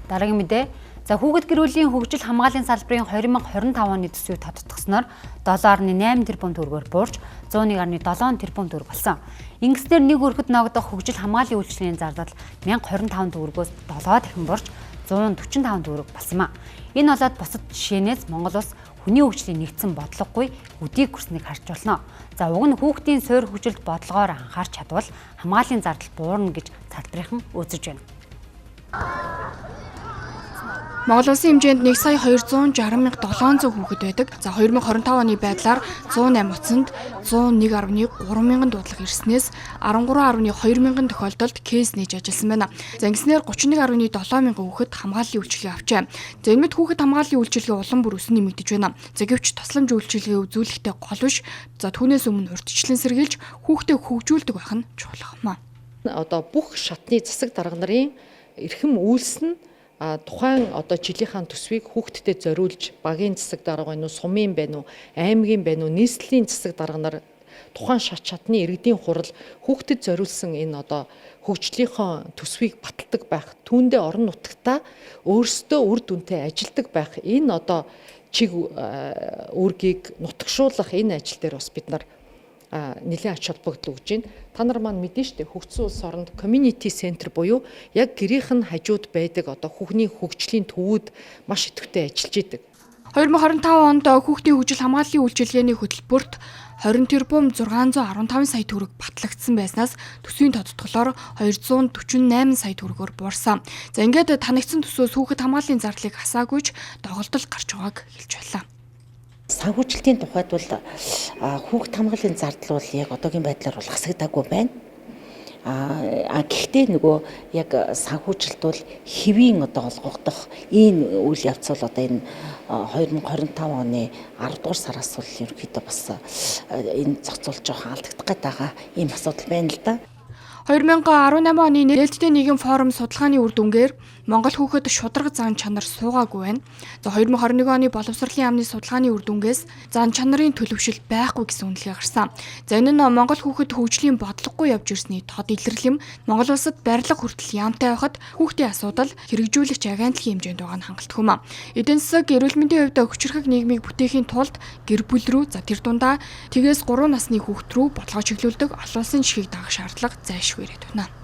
Дараагийн мэдээ. За, хүүхэд гэр бүлийн хөгжил хамгааллын салбарын 2025 оны төсвийг тодотгосноор 7.8 тэрбум төгрөгөөр буурч 101.7 тэрбум төгрөг болсон. Ингэснээр нэг өрхөд ногдох хөгжил хамгааллын үйлчилгээний зардал 1025 төгрөгөөс 7 дахин буурч 145 төгрөг болсон юм. Энэ болоод бусад жишээнээс Монгол улс хүний хөгжлийн нэгдсэн бодлогогүй өдийг хүрснийг харж болно. За, уг нь хүүхдийн суурь хөгжилд бодлогоор анхаарч чадвал хамгааллын зардал буурна гэж салбарынхан үзэж байна. Монгол улсын хэмжээнд 1 сая 260 мянга 700 хүүхэд байдаг. За, 2025 оны байдлаар 108 утсанд 101.3 мянган дуудлага ирснээс 13.2 мянган тохиолдолд кейс нээж ажилласан байна. За, ингэснээр 31.7 мянган хүүхэд хамгааллын үйлчилгээ авчээ. За, энэ мэт хүүхэд хамгааллын үйлчилгээ улам бүр өсөн нэмэгдэж байна. За, гэвч тусламж үйлчилгээ үзүүлэхдээ гол биш. За, түүнээс өмнө урьдчилан сэргийлж, хүүхдээ хөгжүүлдэг байх нь чухал юм аа. Одоо бүх шатны засаг дарга нарын эрхэм үйлс нь тухайн одоо жилийнхаа төсвийг хүүхдэд зориулж, багийн засаг дарга байна уу, сумын байна уу, аймгийн байна уу, нийслэлийн засаг дарга нар тухайн шат шатны иргэдийн хурал хүүхдэд зориулсан энэ одоо хөгжлийнхөө төсвийг баталдаг байх, түүндээ орон нутагтаа өөрсдөө үр дүнтэй ажилдаг байх, энэ одоо чиг үүргийг нутагшуулах энэ ажил дээр бас бид нар нэлээд ач холбогдол өгж байна. Та нар маань мэднэ шүү дээ. Хөгжсөн улс оронд community center буюу яг гэрийнх нь хажууд байдаг одоо хүүхний хөгжлийн төвүүд маш идэвхтэй ажиллаж идэг. 2025 онд хүүхдийн хөгжил хамгааллын үйлчилгээний хөтөлбөрт 20 тэрбум 615 сая төгрөг батлагдсан байснаас төсвийн тодотголоор 248 сая төгрөгөөр буурсан. За, ингээд танигдсан төсвөөс хүүхэд хамгааллын зардлыг асаагүйч доголдол гарч байгааг хэлж байлаа. Санхүүжилтийн тухайд бол хүүхэд хамгааллын зардал бол яг одоогийн байдлаар бол хасагдаагүй байна. А гэхдээ нөгөө яг санхүүжилт бол хэвийн одоо олгогдох ийм үйл явц бол одоо энэ 2025 оны 10 дугаар сараас бол ерөнхийдөө бас энэ зохицуулж жоохон алдагдах гээд байгаа ийм асуудал байна л да. 2018 оны нээлттэй нийгэм форум судалгааны үр дүнгээр Монгол хүүхэд шударга зан чанар суугаагүй байна. За, 2021 оны боловсролын яамны судалгааны үр дүнгээс зан чанарын төлөвшил байхгүй гэсэн үнэлгээ гарсан. За, энэ нь Монгол хүүхэд хөгжлийн бодлогогүй явж ирсний тод илрэл юм. Монгол улсад барилга хүртэл яамтай байхад хүүхдийн асуудал хэрэгжүүлэгч агентлагийн хэмжээнд байгаа нь хангалтгүй юм. Эдийн засаг, эрүүл мэндийн хувьд хүчирхэг нийгмийг бүтээхийн тулд гэр бүл рүү, за тэр дундаа тэгээс 3 насны хүүхэд рүү бодлогоо чиглүүлдэг олон улсын жишгийг дагах шаардлага зайлшгүй ирээд байна.